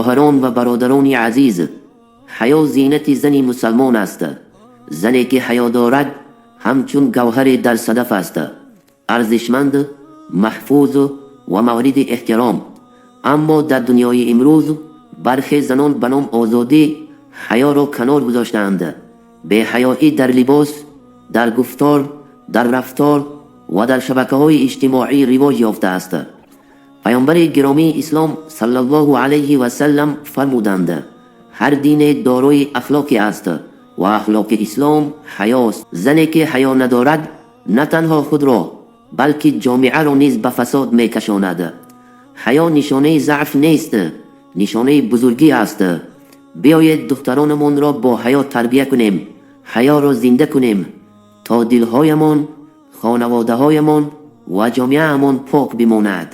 Хоҳарон ва бародарони азиз, ҳаё зинати зани мусулмон аст. Зане ки ҳаё дорад, ҳамчун гавҳаре дар садаф аст, арзишманд, маҳфуз ва мавриди эҳтиром. Аммо дар дунёи имрӯз баъзе занон ба номи озодӣ ҳаёро канор гузоштаанд. Беҳаёӣ дар либос, дар гуфтор, дар рафтор ва дар шабакаҳои иҷтимоӣ ривоҷ ёфтааст. Паёмбари гиромии ислом саллаллоҳу алайҳи васаллам фармуданд: ҳар дине дорои ахлоқе аст ва ахлоқи ислом ҳаёст. Зане ки ҳаё надорад, на танҳо худро, балки ҷомеаро низ ба фасод мекашонад. Ҳаё нишонаи заъф нест, нишонаи бузургӣ аст. Биёед духтаронамонро бо ҳаё тарбия кунем, ҳаёро зинда кунем, то дилҳоямон, хонаводаҳоямон ва ҷомеаамон пок бимонад.